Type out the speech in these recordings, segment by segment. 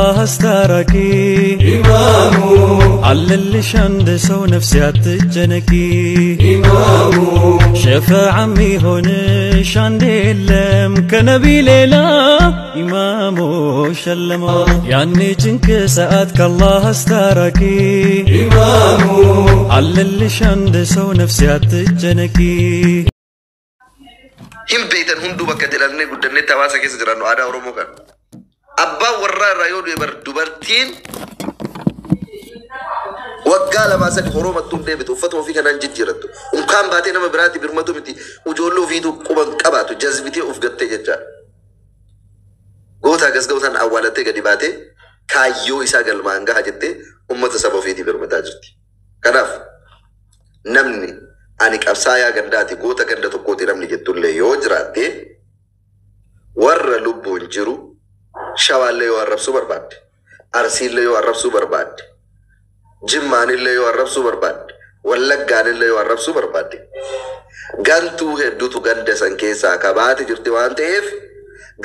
ከአላህ አስታራቂ ኢማሙ አለልሽ አንድ ሰው ነፍሴ አትጨነቂ ኢማሙ ሸፈዓ የሚሆንሽ አንድ የለም ከነቢ ሌላ ኢማሙ ሸለማ ያኔ ጭንቅ ሰዓት ከአላህ አስታራቂ ኢማሙ አለልሽ አንድ ሰው ነፍሴ አትጨነቂ። Hin beektan hunduu bakka jedhamnee guddannetti hawaasa keessa jiraannu aadaa Oromoo kana. Abbaan warraa irraa yoo du'e bar dubartiin waggaa lamaa sadi horoomattuu hin deebitu, uffata ofii kanaan jijjiirattu. Unkaan baatee nama biraatti birmatu miti, ijoollee ofiitu quban qabaatu jazbitee of gattee jechaadha. Goota akkas ga'u awwaalattee gadi baatee kaayyoo isaa galmaan gaha jettee uummata saba ofiitii birmataa jirti. Kanaaf namni ani qabsaayaa gandaati, goota ganda tokkooti namni jettullee yoo jiraatte, warra lubbuun jiru Shawaallee yoo arrabsuu barbaadde, Arsiillee yoo arrabsuu barbaadde, Jimmaanillee yoo arrabsuu barbaadde, Wallaggaanillee yoo arrabsuu barbaadde, gantuu hedduutu ganda san keessaa ka baate jirti waan ta'eef,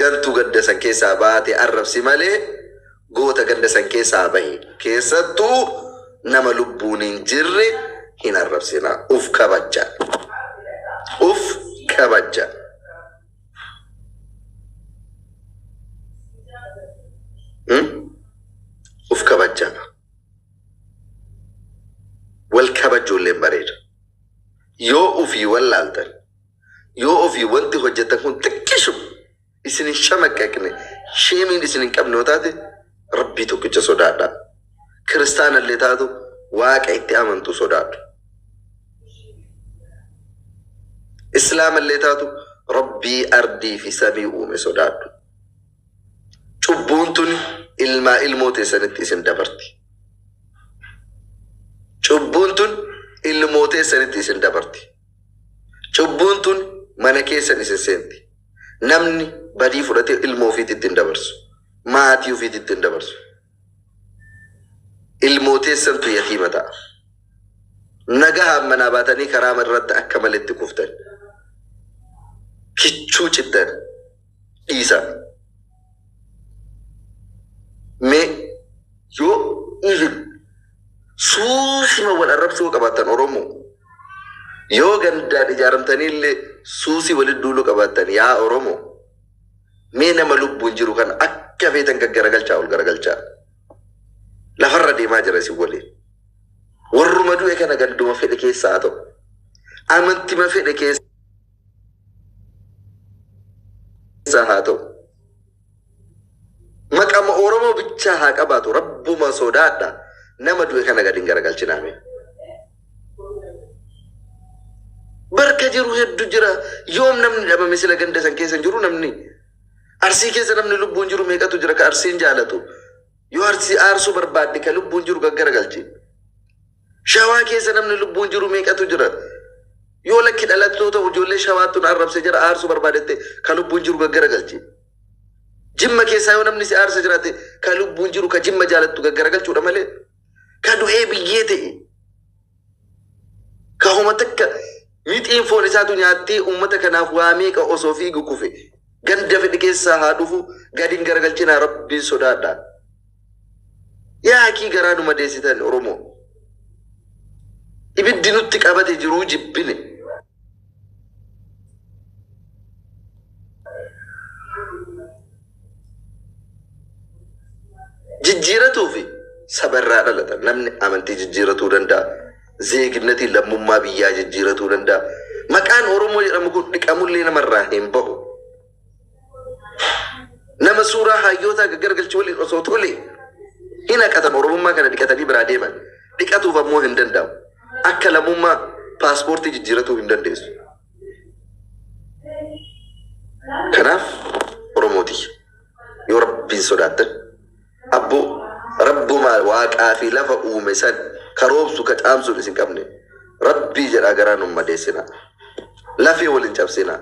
gantuu ganda san keessaa baate arrabsi malee goota ganda san keessaa bahe keessattuu nama lubbuun hin jirre hin arrabsinaa. Uf kabajja. Uf kabajja. Uf kabajja. Wal kabajuulleen bareeda. Yoo ofii wallaaltan, yoo ofii wanti hojjetan kun xiqqishu isin hin shamaqqaqne, sheemiin isin hin qabne yoo taate, Rabbii tokkicha sodaadhaa. Kiristaanallee taatu Waaqa itti amantu sodaadhu. Islaamallee taatu Rabbii ardii fi samii uume sodaadhu. Cubbuun tun ilmaa ilmoo teessanitti isin dabarti. Cubbuun tun ilmoo teessanitti isin dabarti. Cubbuun tun mana keessan isin seenti. Namni badii fudhatee ilmoo ofiitti hin dabarsu. Maatii ofiitti hin dabarsu. Ilmoo teessantu yatiima ta'a. Nagahaan manaa baatanii karaa irratti akka maletti kuftan. Kichuu cittan dhiisa. Mee yoo even suusima wal arrabsuu qabaattan Oromoo, yoo gandaan ijaaramtanii illee suusii walitti duuluu qabaattan, yaa Oromoo, mee nama lubbuun jiru kana akka feetan gaggaragalchaa ol garagalchaa. Lafarra deemaa jira isin waliin. Warruma du'e kana ganduma fedhe keessaa haa ta'u, amantima fedhe keessaa haa ta'u, maqama Oromoo bichaa haa qabaatu, Rabbuma sodaadha. Nama du'e kana gadi hin garagalchinaame. Barka jiru hedduu jira. Yoom namni dhabame sila ganda san keessa hin jiru namni. Arsii keessa namni lubbuun jiru meeqatu jira ka Arsiin jaalatu? Yoo Arsii aarsuu barbaadde ka lubbuun jiru gaggaragalchi. Shawaa keessa namni lubbuun jiru meeqatu jira? Yoo lakki dhalattoota ijoollee Shawaattu na arrabse jira aarsuu barbaadette ka lubbuun jiru gaggaragalchi. Jimma keessaa yoo namni si aarsa jiraate ka lubbuun jiru ka Jimma jaalattu gaggaragalchuudha malee ka du'ee biyyee ta'e ka homa takka mixiin foon isaatu nyaattee uummata kanaaf waa meeqa osoo fiigu kufe, ganda fedhe keessaa haa dhufu, gadi hin garagalchinaa, Rabbiin sodaadhaa. Yaa akii garaa nu madeessitan Oromoo. Ibiddi nutti qabate jiruu jibbine. Jijjiiratuu fi sabarraa dhalata. Namni amantii jijjiiratuu danda'a. Zeeginnatii lammummaa biyyaa jijjiiratuu danda'a. Maqaan Oromoo jedhamu kun dhiqamullee namarraa hin bahu. Nama suuraa hayyootaa gaggaragalchi waliin osoo tole hin haqatan, Oromummaa kana dhiqatanii biraa deeman. Dhiqatuuf ammoo hin danda'amu. Akka lammummaa paaspoortii jijjiiratuu hin dandeessu. Kanaaf Oromooti, yoo Rabbiin sodaattan, abboo Rabbumaa waaqaa fi lafa uume san ka roobsu ka caamsuun isin qabne, Rabbii jedhaa garaa nun madeessinaa. Lafee wal hin cabsinaa.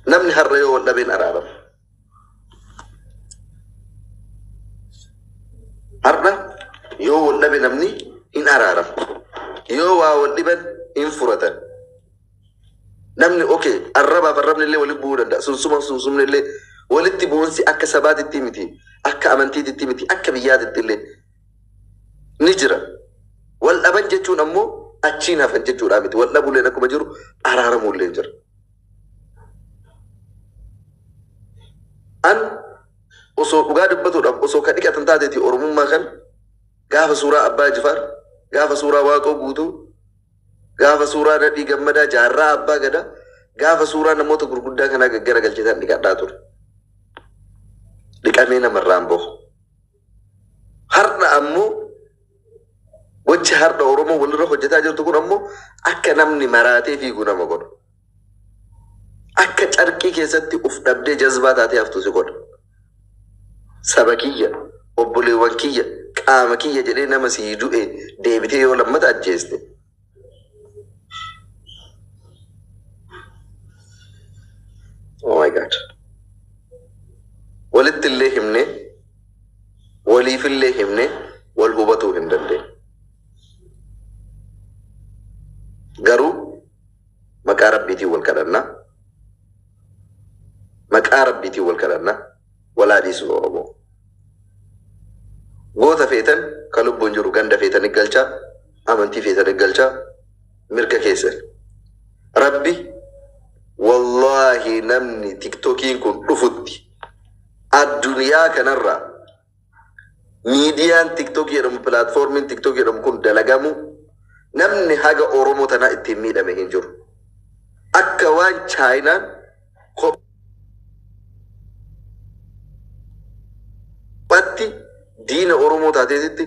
Namni har'a yoo wal dhabeen araarama. Har'a yoo wal dhabe namni hin araaramu. Yoo waa wal dhiban hin furatan. Namni okay arrabaaf arrabni illee walitti bu'uu danda'a. Sunsuma sunsumni illee walitti bu'uunsi akka sabaatitti miti. Akka amantiititti miti, akka biyyaatitti illee ni jira. Wal dhaban jechuun ammoo achiin hafan jechuudha miti. Wal dhabuulleen akkuma jiru araaramuulleen jira. An osoo dhugaa dubbatuudhaaf osoo ka dhiqatan taateeti Oromummaa kan gaafa suuraa Abbaa Jifaar, gaafa suuraa Waaqoo Guutuu, gaafa suuraa Nadhii Gammadaa, Jaarraa Abbaa Gadaa, gaafa suuraa namoota gurguddaa kanaa gaggaragalchitan dhiqadhaa ture. Dhiqamee namarraan bahu. Har'a ammoo gochi har'a Oromoo walirra hojjetaa jirtu kun ammoo akka namni maraatee fiigu nama godha. Akka carqii keessatti uf dhabdee jazbaa taatee haftu si godha. Saba kiyya, obboleewwan kiyya, qaama kiyya jedhee nama sii du'e deebitee yoo lammata ajjeeste. Oh my God. Walitti illee himne, waliif illee himne, wal hubatuu hin dandeenye. Garuu maqaa Rabbiitiin wal kadhannaa. Maqaa Rabbiitiin wal kadhannaa. Walaa dhiisuu Oromoo. Goota feetan ka lubbuun jiru ganda feetan galchaa, amantii feetan galchaa, mirga keessan. Rabbi wallaahi namni tiktokiin kun dhufutti addunyaa kanarraa miidiyaan tiktokii jedhamu, pilaatfoormiin tiktokii jedhamu kun dalagamu namni haga Oromoo tanaa ittiin miidhame hin jiru. Akka waan Chaayinaan kophatti diina Oromoo taateetitti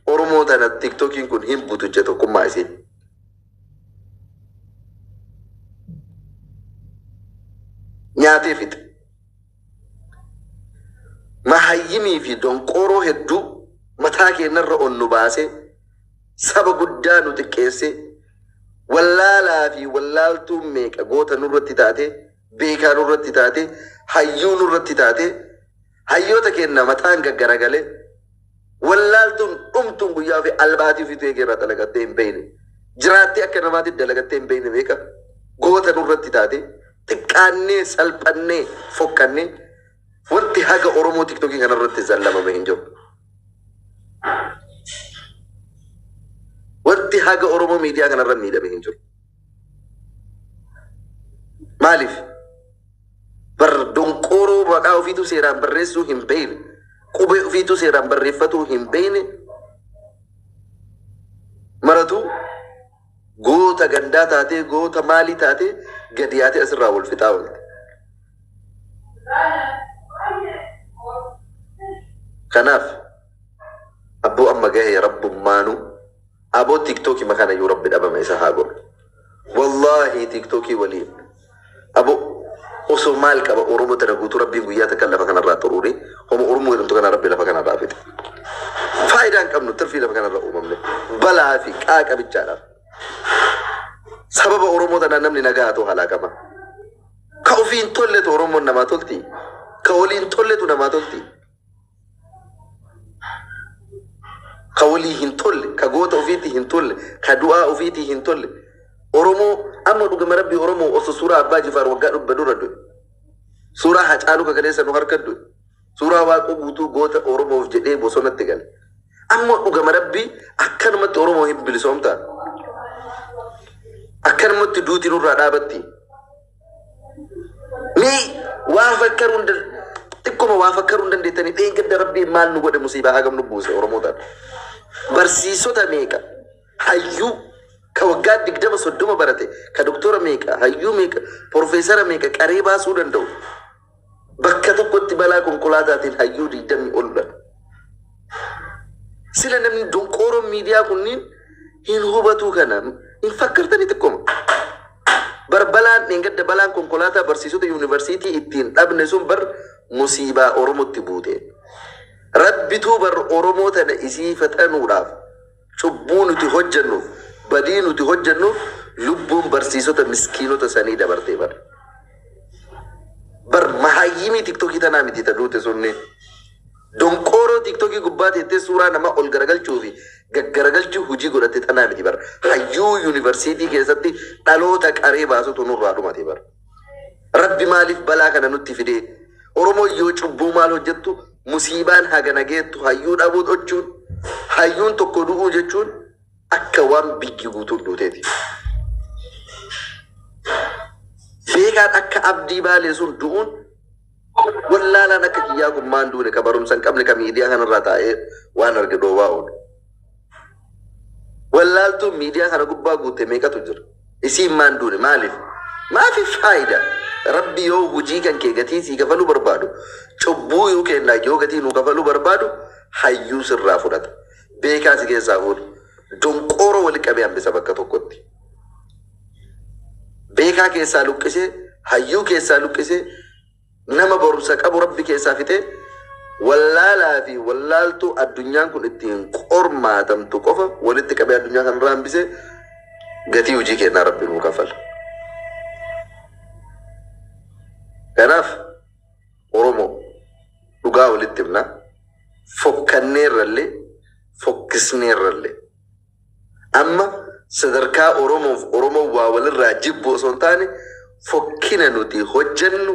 Oromoo tana tiktokiin kun hin butuche tokkummaa isii. Nyaatee fixe. Mahayyimii fi donqooroo hedduu mataa keenyarra ol nu baasee saba guddaa nu xiqqeessee wallaalaa fi wallaaltuun meeqa goota nurratti taate, beekaa nurratti taate, hayyuu nurratti taate, hayyoota keenya mataan gaggaragalee wallaaltuun dhumtuun guyyaa fi albaatii ofiitu eegeerraa dalagattee hin beekne. Jiraattee akka namaatti dalagattee hin beekne meeqa goota nurratti taate, xiqqaannee salphannee fokkannee wanti haga Oromoo tiktokii kanarratti zallamame hin jiru. Wanti haga Oromoo miidiyaa kanarra miidhame hin jiru. Maaliif? Bar donqooroo maqaa ofiitu seeraan barreessuu hin beekne, qubee ofiitu seeraan barreeffatuu hin beekne, maratu goota gandaa taatee goota maalii taatee gadi yaatee asirraa wal fixaa oolte. Kanaaf abboo amma gahee rabbummaanuu aboo tiktookii makana iyyuu rabbi dhabame isa haa godhu. Wallaahi tiktookii waliin aboo osoo maal qaba Oromoo tana guutuu rabbiin guyyaa takka lafa kanarraa xuruure homo Oromoo jedhamtu kana rabbi lafa kanarraa fixe. Faayidaa hin qabnu tirfii lafa kanarra uumamne balaa fi qaaqa bichaadhaaf. Sababa Oromoo tanaa namni nagaa haa ta'u halaakama. Ka ofiin tolletu Oromoon namaa tolti. Ka waliin tolletu namaa tolti. Ka walii hin tolle, ka goota ofiitti hin tolle, ka du'aa ofiitti hin tolle. Oromoo amma dhugama rabbi Oromoo osoo suuraa Abbaa Jifaar waggaa 100 dura du'e. Suuraa Hacaaluu Kakaleessa nu harka du'e. Suuraa Waaqoo Guutuu goota Oromoof jedhee bosonatti gale. Amma dhugama rabbi akkanumatti Oromoo hin bilisoomtaa. Akkanumatti duuti nurraa dhaabatti. Mee waa fakkaruu hin xiqqoma waa fakkaruu hin dandeettanii dheengadda rabbiin maal nu godhe musiibaa hagam nu buuse Oromoo taate. Barsiisota meeqa hayyuu ka waggaa 20 30 barate ka doktora meeqa hayyuu meeqa profeesara meeqa qaree baasuu danda'u bakka tokkotti balaa konkolaataatiin hayyuu 20 ol dha. Sila namni donqooroon miidiyaa kunniin hin hubatuu kana hin fakkartanii xiqqoma. Bar balaan dheengadda balaan konkolaataa barsiisota yuunivarsiitii ittiin dhabne sun bar musiibaa Oromootti buute. Rabbituu bar Oromoo tana isii faxanuudhaaf cubbuu nuti hojjennuuf badii nuti hojjennuuf lubbuun barsiisota miskiinota sanii dabartee bar. Bar mahayyimii tiktokii tanaa miti ta duute sunni. Donqooroo tiktokii gubbaa teettee suuraa namaa ol garagalchuu fi gaggaragalchuu hojii godhatte tanaa miti bar. Hayyuu yuunivarsiitii keessatti dhaloota qaree baasutu nurraa dhumate bar. Rabbi maaliif balaa kana nutti fidee? Oromoo yoo cubbuu maal hojjettu Musiibaan hagana geettu hayyuu dhabuu jechuun, hayyuun tokko du'uu jechuun akka waan biyyi guutuun duuteeti. Beekaan akka Abdii Baalee sun du'uun, wallaalaan akka kiyyaa kun maan duune, ka barumsa hin qabne, ka miidiyaa kanarraa taa'ee waan arge dhoowwaa oolu. Wallaaltuun miidiyaa kana gubbaa guute meeqatu jira? Isiin maan duune, maaliif? Maafi faayida? Rabbi yoo hojii kan kee gatii sii kafaluu barbaadu, cubbuu yoo kennaa yoo gatii nuu kafaluu barbaadu, hayyuu sirraa fudhata. Beekaa si keessaa fuudha. Donqooroo wali qabee hambisa bakka tokkotti. Beekaa keessaa luqqisee, hayyuu keessaa luqqisee, nama barumsa qabu Rabbi keessaa fixee, wallaalaa fi wallaaltuu addunyaan kun ittiin qormaatamtu qofa walitti qabee addunyaa kanarraa hambisee, gatii hojii kennaa Rabbi nuu kafala. Kanaaf Oromoo, dhugaa walitti himna, fokkanneerrallee fokkisneerrallee. Amma sadarkaa Oromoof Oromoo waa walirraa jibbu osoo hin taane, fokkina nuti hojjennu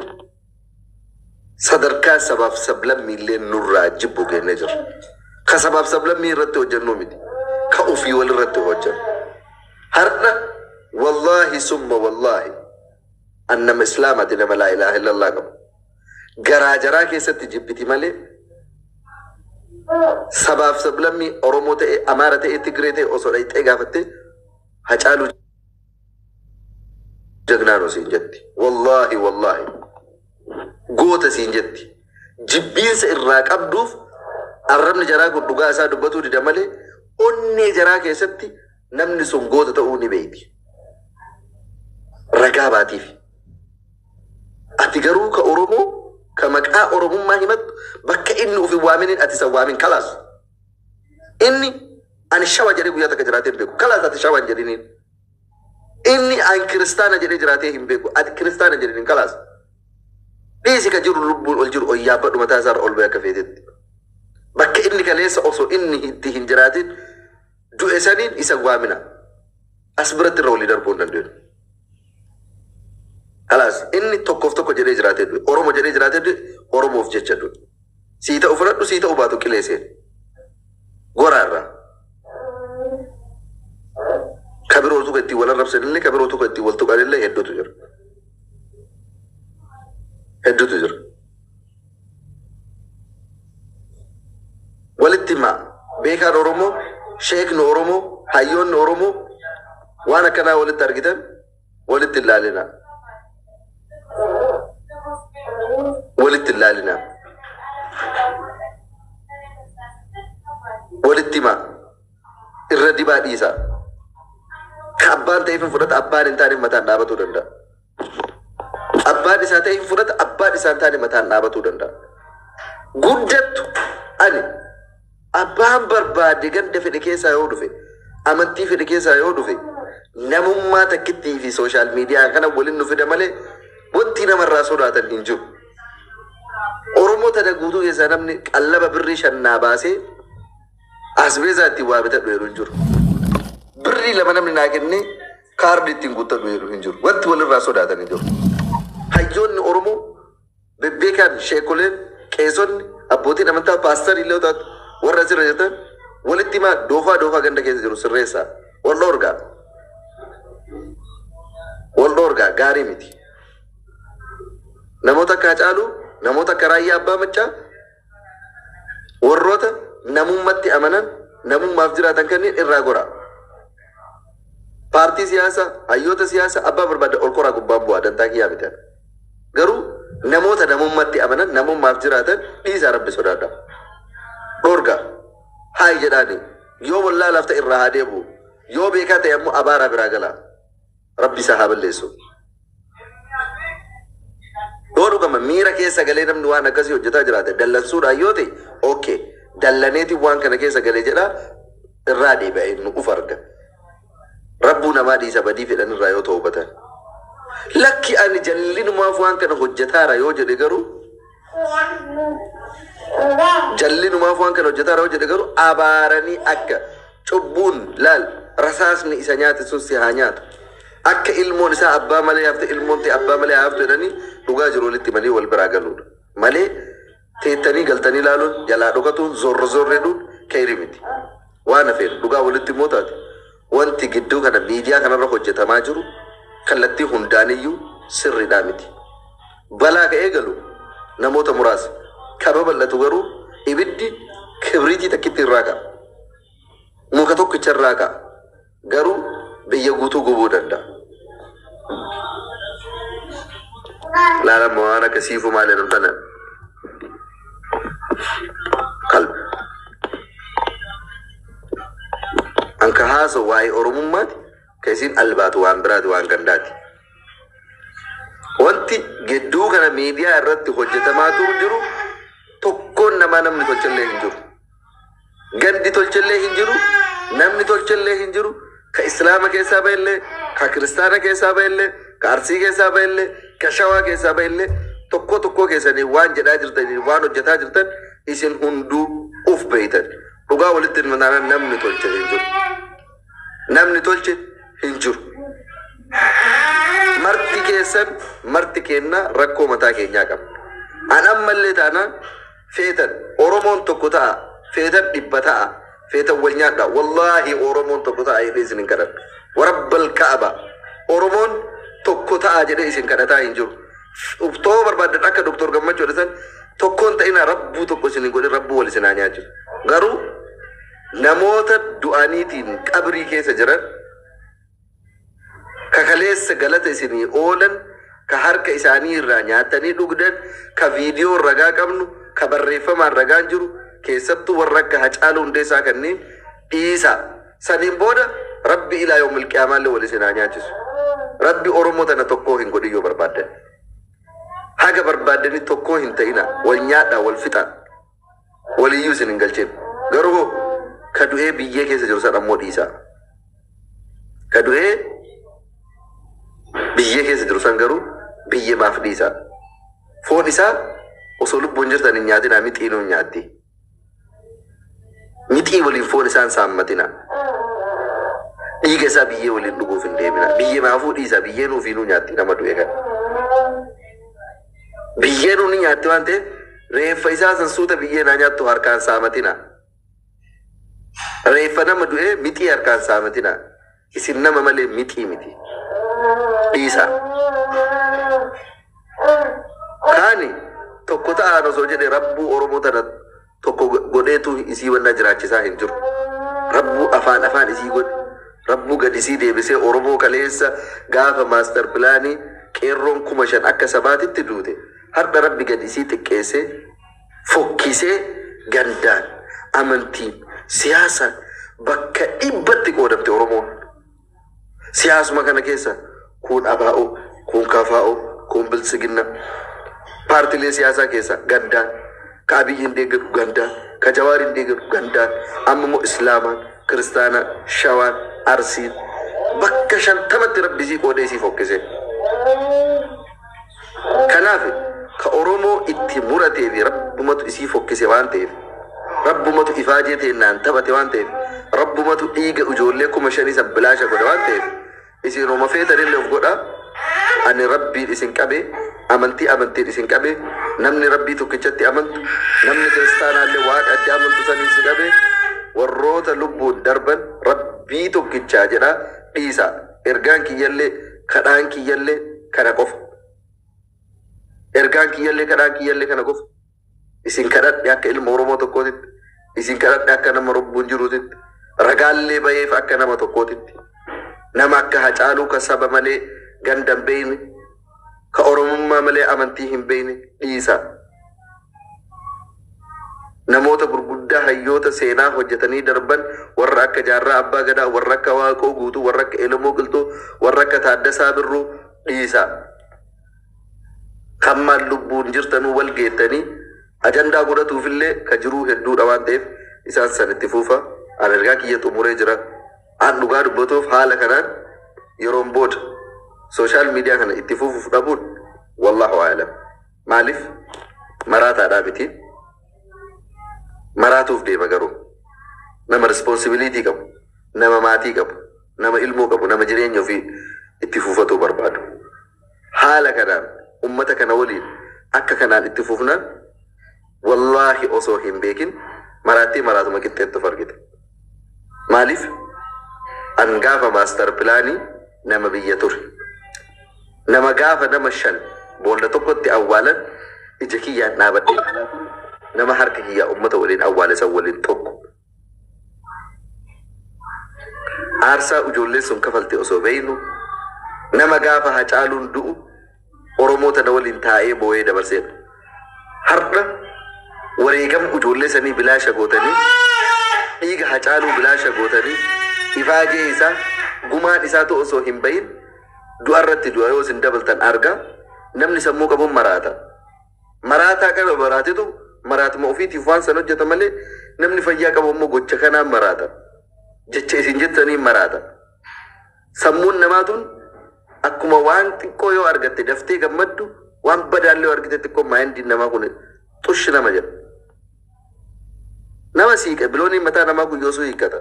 sadarkaa sabaaf sablammiillee nurraa jibbu kennee jira. Ka sabaaf sablammii irratti hojjennu miti. Ka ofii walirratti hojjennu. Har'a wallaahi summa wallaahi, an nama Islaamaati, nama laa ilaaha illallah qabu. Garaa jaraa keessatti jibbiti malee, sabaaf sablammii Oromoo ta'e, Amaara ta'e, Tigree ta'e osoo dhayxee gaafatte, Hacaaluu jagnaa siin jetti. Wallaahi wallaahi goota siin jetti. Jibbiinsa irraa qabduuf arrabni jaraa kun dhugaa isaa dubbatuu dida malee, onnee jaraa keessatti namni sun goota ta'uu ni beeyti. Ragaa baatiif. Ati garuu ka Oromoo, ka maqaa Oromummaa himattu, bakka inni uf hin waaminin ati isa waamin, kalaas. Inni ani Shawa jedhee guyyaa takka jiraatee hin beeku. Kalaas, ati Shawa hin jedhiniin. Inni an kiristaana jedhee jiraatee hin beeku. Ati kiristaana hin jedhiniin, kalaas. Dhiisi, ka jiru lubbuun ol jiru ol yaabbadhu, mataa isaarra ol ba'e akka feetetti. Bakka inni kaleessa osoo inni itti hin jiraatin du'e saniin isa waamina. As biratti irra walii darbuu hin dandeenyu. Kalaas, inni tokkoof tokko jedhee jiraatee du'e. Oromo jedhee jiraatee du'e, Oromoof jecha du'e. Sii ta'u fudhadhu, sii ta'u baatu qilee seeni. Goraarraa. Ka biroo tokko ittiin wal arrabsanillee, ka biroo tokko ittiin wal tuqanillee hedduutu jira. Hedduutu jira. Walitti himaa. Beekaan Oromoo, sheekni Oromoo, hayyoonni Oromoo waan akkanaa walitti argitan walitti hin laalinaa. Walitti hin laalinaa. Walitti himaa. Irra dibaa dhiisaa. Ka abbaan ta'eef hin fudhata, abbaan hin taane mataan dhaabatuu danda'a. Abbaan isaa ta'e hin fudhata, abbaan isaa hin taane mataan dhaabatuu danda'a. Guddattu ani abbaan barbaade ganda fedhe keessaa yoo dhufe, amantii fedhe keessaa yoo dhufe, namummaa takkittii fi social media kana waliin nu fida malee wanti namarraa sodaatan hin jiru. Oromoo tana guutuu keessaa namni qallaba birrii 5 naa baasee asbeezaa ittiin waa bitadhu jedhu hin jiru. Birrii 2 namni naa kennee kaardii ittiin guuttadhu jedhu hin jiru. Wanti walirraa sodaatan hin jiru. Hayyoonni Oromoo bebbeekaan, sheekoleen, qeesonni, abbootiin amantaa, paastarii illee taatu, warra asirra jirtan walitti himaa, doofaa doofaa ganda keessa jiru sirreessaa. Wal dhoorgaa. Wal dhoorgaa, gaarii miti. Namoota akka Hacaaluu, namoota akka Raayyaa Abbaa Maccaa, warroota namummatti amanan, namummaaf jiraatan kanneen irraa gora. Paartii siyaasaa, hayyoota siyaasaa abbaa barbaade ol koraa gubbaan bu'aa, dantaa kiyyaa miti. Garuu namoota namummatti amanan, namummaaf jiraatan dhiisaa, Rabbi sodaadha. Dhoorgaa. Haay jedhaani. Yoo wallaalaaf ta'e irraa haa deebi'u. Yoo beekaa ta'e ammoo abaaraa biraa gala. Rabbi isaa haa balleessu. Yoo dhugama miira keessa galee namni waan akkasii hojjetaa jiraate, dallansuudhaan yoo ta'e, okay, dallaneetiin waan kana keessa galee jedha, irraa deebi'a, inni uf arga. Rabbuu namaa dhiisa badii fedhan irraa yoo ta'u. Lakki, ani jallinumaaf waan kana hojjetaara yoo jedhe garuu, jallinumaaf waan kana hojjetaara yoo jedhe garuu, abaaranii akka cubbuun laal rasaasni isa nyaate sun si haa nyaatu. Akka ilmoon isaa abbaa malee hafte, ilmoon ta'e abbaa malee haftu jedhanii dhugaa jiru walitti himanii wal biraa galuudha. Malee Teettanii galtanii ilaaluun jalaa dhokatuun zorro zorreedhuun keeri miti. Waan hafeen dhugaa walitti immoo taate wanti gidduu kana miidiyaa kanarra hojjetamaa jiru kallattii hundaaniyyuu sirriidhaa miti. Balaa ka'ee galu namoota muraasa. Ka babal'atu garuu ibiddi kibriitii takkitti irraa ka'a. Muka tokkicha irraa ka'a. Garuu biyya guutuu gubuu danda'a. Laalama waan akka siifuu maal jedhamu tana qalbi. An ka haasa'u waa'ee Oromummaati ka isin albaatu waan biraati waan gandaati. Wanti gidduu kana miidiyaa irratti hojjetamaa turu jiru tokkoon namaa namni tolchallee hin jiru. Gandi tolchallee hin jiru, namni tolchallee hin jiru, ka Islaama keessaa ba'ellee, ka Kiristaana keessaa ba'ellee, ka Arsii keessaa ba'ellee, ka Shawaa keessaa ba'ellee tokko tokko keessanii waan jedhaa jirtanii waan hojjetaa jirtan isin hunduu uf beeytan. Dhugaa walitti hin mataanaan namni tolche hin jiru. Namni tolche hin jiru. Marti keessan marti keenna rakkoo mataa keenyaa qabna. An ammallee taanaan feetan Oromoon tokko ta'a, feetan dhibba ta'a, feetan wal nyaadha. Wallaahi Oromoon tokko ta'a jedhee isin hin kadhadhu. Warabbal Ka'aba. Oromoon tokko ta'a jedhee isin kadhataa hin jiru. Too barbaaddan akka Doktor Gammachuu jedhan tokkoon ta'ina rabbuu tokko isin hin godhin rabbuu wal isin haa nyaachisu. Garuu namoota du'aniitiin qabrii keessa jiran ka kaleessa galata isinii oolan ka harka isaanii irraa nyaatanii dhugdan ka viidiyoo ragaa qabnu ka barreeffamaan ragaan jiru keessattuu warra akka Hacaaluu Hundeessaa kanneen dhiisa. Saniin booda rabbi ilaa yoomil qiyaamaallee wal isin haa nyaachisu. Rabbi Oromoo tana tokkoo hin godhin yoo barbaaddan. Haga barbaaddanii tokkoo hin ta'ina wal nyaadhaa wal fixaa waliyyuu isin hin galcheen. Garuu hoo ka du'ee biyyee keessa jiru san ammoo dhiisaa. Ka du'ee biyyee keessa jiru san garuu biyyee maaf dhiisaa. Foon isaa osoo lubbuun jirtan hin nyaatinaa mixiinuu hin nyaatti. Mixii waliin foon isaan saammatina. Dhiiga isaa biyyee waliin dhuguuf hin deemina. Biyyee maafuu dhiisaa biyyee nuufiinuu nyaatti nama du'e kana. Biyyee nuuni nyaatti waan ta'eef reeffa isaa san suuta biyyee naa nyaattu harkaan saamatina. Reeffa nama du'ee mixii harkaan saamatina. Isin nama malee mixii miti. Dhiisaa. Kaani tokko ta'aan osoo jedhe rabbuu Oromoo tana tokko godheetu isii wanna jiraachisaa hin jiru. Rabbuu afaan afaan isii godhe. Rabbuu gad isii deebisee Oromoo kaleessa gaafa maaster pilaanii qeerroon 5,000 akka sabaatitti duute. Har'a rabbi gad isii xiqqeessee fokkisee gandaan amantiin siyaasaan bakka dhibbatti qoodamte Oromoon. Siyaasuma kana keessa kun ABO, kun KFO, kun Biltsiginna. Paartilee siyaasaa keessa gandaan, ka Abiyyi hin deeggaru gandaan, ka Jawaar hin deeggaru gandaan, amma immoo Islaamaan, Kiristaanaan, Shawaan, Arsiin bakka 50tti rabbi isii qoodee isii fokkise. Kanaaf ka Oromoo itti muratee fi rabbumatu isii fokkise waan ta'eef, rabbumatu ifaajee teennaan taphate waan ta'eef, rabbumatu dhiiga ijoollee 5,000 san bilaasha godhe waan ta'eef, isin homa feetanillee of godha. Ani rabbiin isin qabe, amantii amantiin isin qabe, namni rabbii tokkichatti amantu, namni kiristaanaallee waaqa itti amantu sanii isin qabe, warroota lubbuun darban rabbii tokkichaa jedha dhiisa. Ergaan kiyyallee kadhaan kiyyallee kana qofa. Ergaan kiyyallee kadhaan kiyyallee kana qofa. Isin kadhadhe akka ilma Oromoo tokkootitti, isin kadhadhe akka nama lubbuun jiruutitti, ragaallee baheef akka nama tokkootitti. Nama akka Hacaaluu ka saba malee ganda hin beekne, ka Oromummaa malee amantii hin beekne dhiisa. Namoota gurguddaa hayyoota seenaa hojjetanii darban warra akka Jaarraa Abbaa Gadaa, warra akka Waaqoo Guutuu, warra akka Elemoo Qilxuu, warra akka Taaddasaa Birruu dhiisa. Kan maal lubbuun jirtanuu wal geettanii ajandaa godhatuufillee ka jiruu hedduudha waan ta'eef isaan san itti fuufa. An ergaa kiyya xumuree jira. An dhugaa dubbatuuf haala kanaan yeroon booda sooshaal miidiyaa kana itti fufuuf dhabuun wallahu a'lam. Maaliif maraataadhaa miti. Maraatuuf deema garuu nama responsibilitii qabu, nama maatii qabu, nama ilmoo qabu, nama jireenya ofii itti fufatuu barbaadu. Haala kanaan ummata kana waliin akka kanaan itti fufnaan Wallaahi osoo hin beekin maraattii maraatuma qixxeettu of argite. Maaliif? An gaafa master plan ii nama biyya ture. Nama gaafa nama 5 boolla tokkotti awwaalan ija kiyyaan dhaabadhee nama harka kiyyaa ummata waliin awwaale san waliin tokko. Aarsaa ijoolleen sun kafalte osoo beeynu, nama gaafa Hacaaluun du'u Oromoo tana waliin taa'ee boo'ee dabarseedha. Har'a wareegama ijoollee sanii bilaasha gootanii, dhiiga Hacaaluu bilaasha gootanii, ifaajee isaa gumaan isaatu osoo hin bahin du'a irratti du'a yoo isin dabaltan argaa, namni sammuu qabuun maraata. Maraataa kana maraatetu maraatuma ofiitiif waan san hojjeta malee, namni fayyaa qabu immoo gocha kanaan maraata. Jecha isin jettaniin maraata. Sammuun namaa tun akkuma waan xiqqoo yoo argatte daftee gammaddu, waan badaallee yoo argite xiqqoo mind iin namaa kun xushi nama jedha. Nama siiqa bilooniin mataa namaa kun yoosuu hiikkata.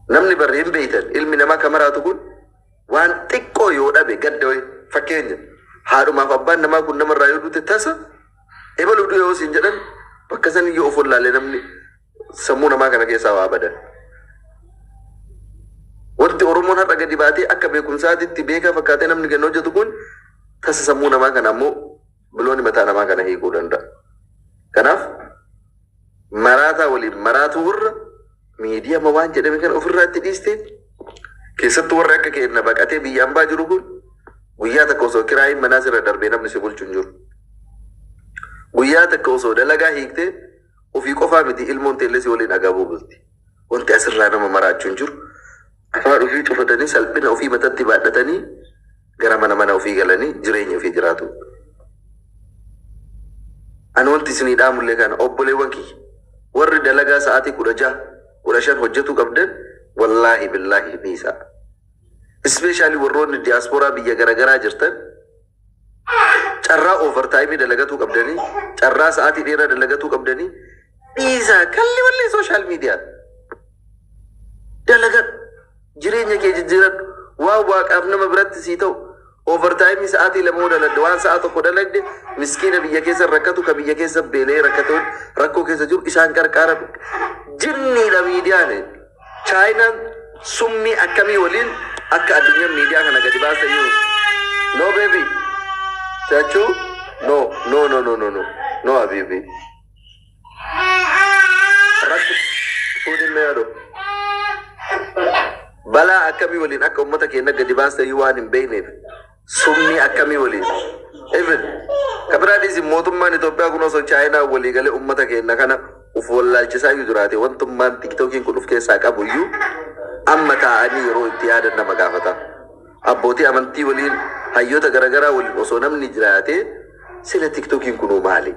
Namni barri hin beeytan, ilmi namaa ka maraatu kun waan xiqqoo yoo dhabe gadda wayi. Fakkeenya, haadhumaaf abbaan namaa kun namarraa yoo duute, tasa ebalu du'e yoo siin jedhan, bakka san yoo of wallaalee namni sammuu namaa kana keessaa waa badan. Wanti Oromoon har'a gadi baatee akka beekumsaatitti beekaa fakkaatee namni kan hojjetu kun tasa sammuu namaa kana ammoo biloonni mataa namaa kana hiikuu danda'a. Kanaaf maraataa waliin maraatuu irra miidiyaa waan jedhame kana ofirraa itti dhiistee, keessattuu warri akka keenya baqatee biyya ambaa jiru kun, guyyaa takka osoo kiraayin manaa sirra darbee namni si bulchu hin jiru. Guyyaa takka osoo dalagaa hiiktee ofii qofaa miti, ilmoon teellee si waliin agabuu bulti. Wanti asirraa nama maraachuu hin jiru. Afaan ofii cufatanii, salphina ofii matatti baadhatanii, gara mana mana ofii galanii jireenya ofii jiraatu. Ani wanti isinii dhaamullee kana, obboleewwan kiyya, warri dalagaa sa'aatii 16, 15 hojjetuu qabdan, wallaahi billaahi dhiisaa. Especially warroonni diyaasporaa biyya garaagaraa jirtan, carraa overtime ii dalagatuu qabdanii, carraa sa'aatii dheeraa dalagatuu qabdanii, dhiisaa kalli wallee social media. Dalagadhu, jireenya kee jijjiiradhu, waan waaqaaf nama biratti sii ta'u. Overtime ii sa'aatii 2 yoo dalagde, waan sa'a 1 dalagde miskiina biyya keessa rakkatu, ka biyya keessa beelee rakkatu, rakkoo keessa jiru isaan qarqaaradhu. Jinniidha miidiyaan. Chaayinaan summii akkamii waliin akka addunyaan miidiyaa kana gadi baasa iyyuu. No baby. Chachu? No, no, no, no, no, no. No habibi. Rakko fuudhin mee yaadoo. Balaa akkamii waliin akka uummata keenya gadi baasa iyyuu waan hin beekneef, summii akkamii waliin. Even kabiraadhis mootummaan Itoophiyaa kun osoo Chaayinaa walii galee uummata keenya kana uf wallaalchisaa iyyuu jiraate, wantummaan TikTokiin kun uf keessaa qabu iyyuu amma taa'anii yeroo itti yaadan nama gaafata. Abbootii amantii waliin, hayyoota garaagaraa waliin osoo namni jiraate, sila TikTokiin kunuu maali?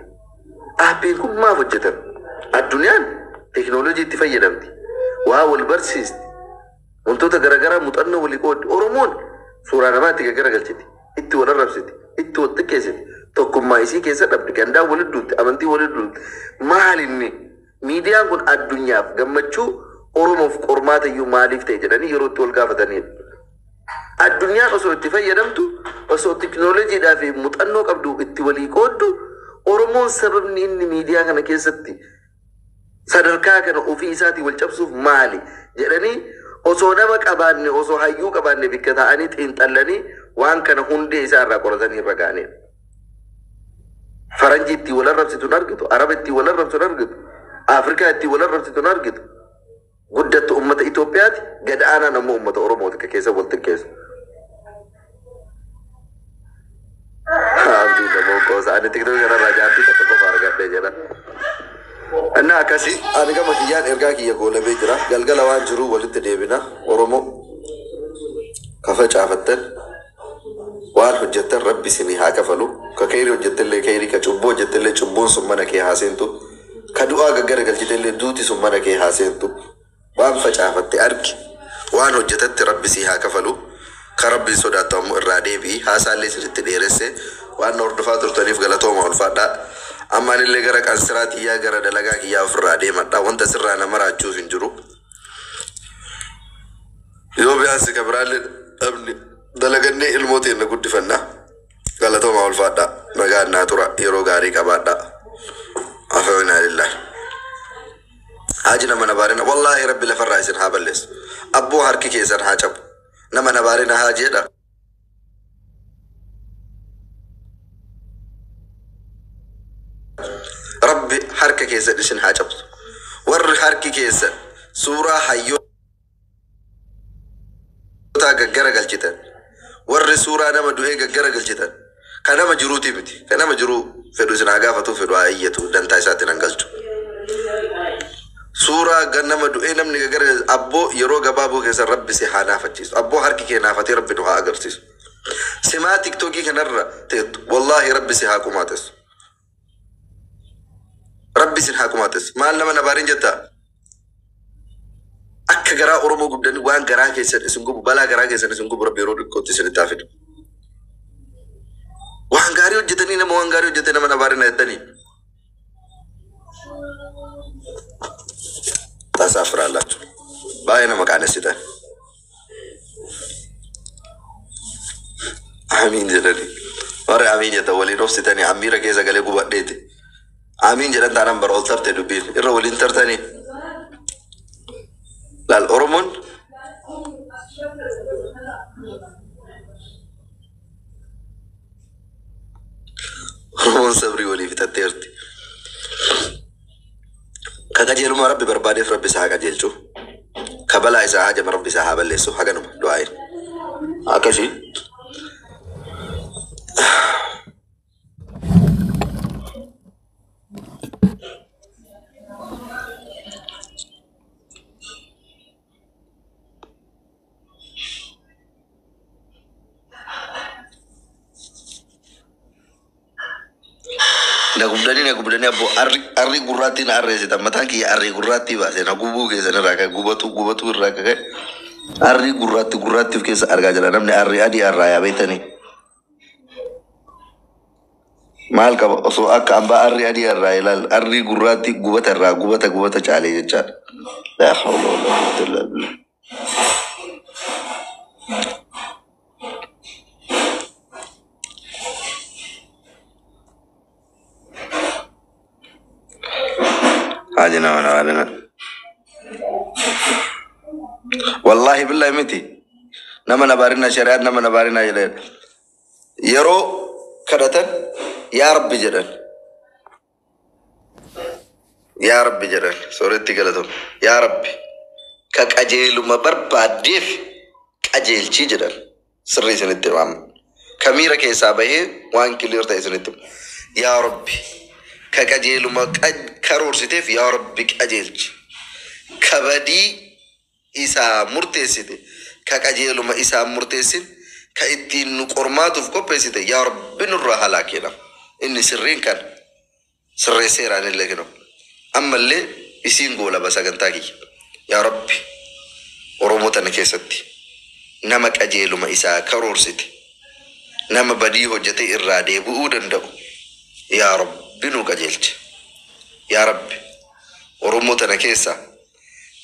App iin kun maaf hojjetan? Addunyaan teekinooloojii itti fayyadamti. Waa wal barsiisti. Wantoota garaagaraa muuxannoo walii qooddi. Oromoon suuraa namaa itti gaggaragalchiti. Itti wal arrabsiti. Itti wal xiqqeessiti. Tokkummaa isii keessa dhabdi. Gandaan walit duutti. Amantii walit duutti. Maal inni? Miidiyaan kun addunyaaf gammachuu, Oromoof qormaata iyyuu maaliif ta'e jedhanii yeroo itti wal gaafatanidha. Addunyaan osoo itti fayyadamtu, osoo teekinooloojiidhaa fi muuxannoo qabdu itti walii qooddu, Oromoon sababni inni miidiyaa kana keessatti sadarkaa kana ofii isaatii wal cabsuuf maali jedhanii, osoo nama qabaanne, osoo hayyuu qabaanne, bikka ta'anii xiinxallanii waan kana hundee isaa irraa qoratanii irra ga'anidha. Faranjii ittiin wal arrabsitu hin argitu, Araba ittiin wal arrabsitu hin argitu, Afrikaa ittiin wal arrabsitu hin argitu. Guddattu uummata Itoophiyaati, gad aanaan ammoo uummata Oromooti ka keessa wal xiqqeessu. Abdii namoo qoosa, ani TikTok kanarraa jaartii takka qofa argadhe jedha. Innaa akkasii ani gama kiyyaan ergaa kiyya goolabee jira. Galgala waan jiru walitti deebina. Oromoo, ka facaafattan, waan hojjettan rabbi isinii haa kafalu. Ka kayrii hojjettellee kayrii, ka cubbuu hojjettellee cubbuun sun mana kee haa seentu. Ka du'aa gaggara galchitellee duuti sun mana kee haa seentu. Waan facaafatte argi. Waan hojjetatti rabbi sii haa kafalu. Ka rabbiin sodaattu ammoo irraa deebi'i. Haasaallee isinitti dheeresse. Waan na hordofaa turtaniif galatooma, ulfaadhaa. Amma anillee gara qansiraa tiyyaa, gara dalagaa kiyyaa ofirraa deemadha. Wanta sirraa nama raachuuf hin jiru. Yoo biyaansi ka biraallee dhabne dalagannee ilmoo teenna guddifanna. Galatooma, ulfaadha. Nagaan naa tura, yeroo gaarii qabaadha. Afawinaa lillahi. Haji, nama nabaarina, wallaahi rabbi lafarraa isin haa balleessu. Abboo, harki keessan haa cabu. Nama nabaarina haa jedha. Rabbi harka keessan isin haa cabsu. Warri harki keessan suuraa hayyootaa gaggara galchitan. Warri suuraa nama du'ee gaggara galchitan. Ka nama jiruuti miti. Ka nama jiruu fedhu isin haa gaafatu, fedhu haa iyyatu, dantaa isaatti nan galchu. Suuraa nama du'ee namni gaggara abboo yeroo gabaaboo keessa rabbi si haa naafachiisu. Abboo, harki kee naafatee rabbi nu haa agarsiisu. Simaa TikTokii kanarra teettu, wallaahi rabbi si haa qumaatessu. Rabbi isin haa qumaatessu. Maal nama nabaariin jettaa? Akka garaa Oromoo gubdanii waan garaa keessan isin gubu, balaa garaa keessan isin gubu rabbi yeroo xiqqootti isin itti haa fidu. Waan gaarii hojjetanii, nama waan gaarii hojjete nama nabaarina jettanii. ታሳፍራላችሁ። Baay'ee nama qaanessitan. Amiin jedhani. Warri amiin jettan waliin obsitanii amiira keessa galee gubadheeti. Amiin jedhan taanaan bara ol tarte dubbiin irra waliin tartanii. Laal, Oromoon sabrii walii fixatteerti. Ka qajeelummaa rabbi barbaadeef rabbi isaa haa qajeelchu. Ka balaa isaa hajama rabbi isaa haa balleessu. Haganuma du'aayin. Akkasii. Na gubdanii, na gubdanii, abbo, arri arri gurraattii na arreessitan. Mataan kiyya arrii gurraattii baase. Na gubuu keessan irraa ka'e, gubatu gubatu irraa ka'e, arrii gurraatti gurraattii of keessa argaa jira. Namni arrii adii arraa yaa beektanii maal qaba osoo akka hambaa arrii adii arraa ilaal, arrii gurraattii gubata irraa gubata gubata caalee jechaadha. Laa hawla wala quwwata illaa billah. Haji, nama nama wallahi billahi miti, nama nabaarina, shari'aan nama nabaarina jedhan yeroo kadhatan yaa rabbi jedhan, yaa rabbi jedhan, sooretti galatoom, yaa rabbi ka qajeeluma barbaaddeef qajeelchii jedhan. Sirrii isinitti himaama, ka miira keessaa bahee waan clear ta'e isinitti hima. Yaa rabbi ka qajeeluma karoorsiteef yaa rabbi qajeelchi, ka badii isaa murteessite, ka qajeeluma isaa murteessin, ka ittiin nu qormaatuuf qopheessite yaa rabbi nurraa halaakeedha. Inni sirriin kan sirreesseeraan illee kennu ammallee isiin goolaba sagantaa kiyya. Yaa rabbi Oromoo tana keessatti nama qajeeluma isaa karoorsite, nama badii hojjete irraa deebi'uu danda'u yaa rabbi nu qajeelche. Yaa rabbi Oromoo tana keessa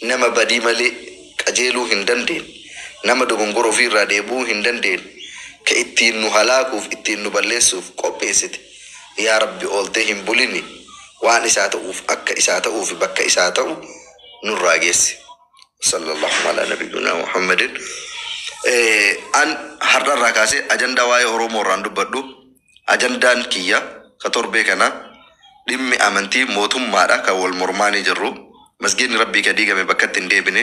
nama badii malee qajeeluu hin dandeenye, nama dogongora ofii irraa deebi'uu hin dandeenye, ka ittiin nu halaakuuf ittiin nu balleessuuf qopheessite yaa rabbi ooltee hin bulini, waan isaa ta'uuf, akka isaa ta'uuf, bakka isaa ta'u nurraa geessi. Sallallahu ala nabiyyina Muhammadin. An har'a irraa kaasee ajandaa waa'ee Oromoo irraan dubbadhu. Ajandaan kiyya ka torbee kana dhimmi amantii mootummaadha kan wal mormaanii jirru. Masgiidni rabbii ka diigame bakkatti hin deebine,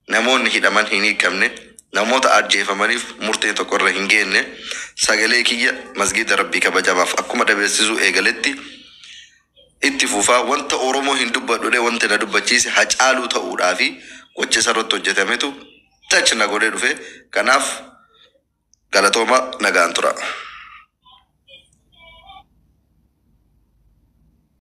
namoonni hidhaman hin hiikamne, namoota ajjeefamaniif murteen tokko irra hin geenne. Sagalee kiyya masgiida rabbii kabajamaaf akkuma dhabeessisuu eegaletti itti fufaa. Wanta Oromoo hin dubbadhu, wanti na dubbachiise Hacaaluu ta'uudhaa fi gocha isarratti hojjetametu touch na godhee dhufe. Kanaaf galatooma, nagaan tura.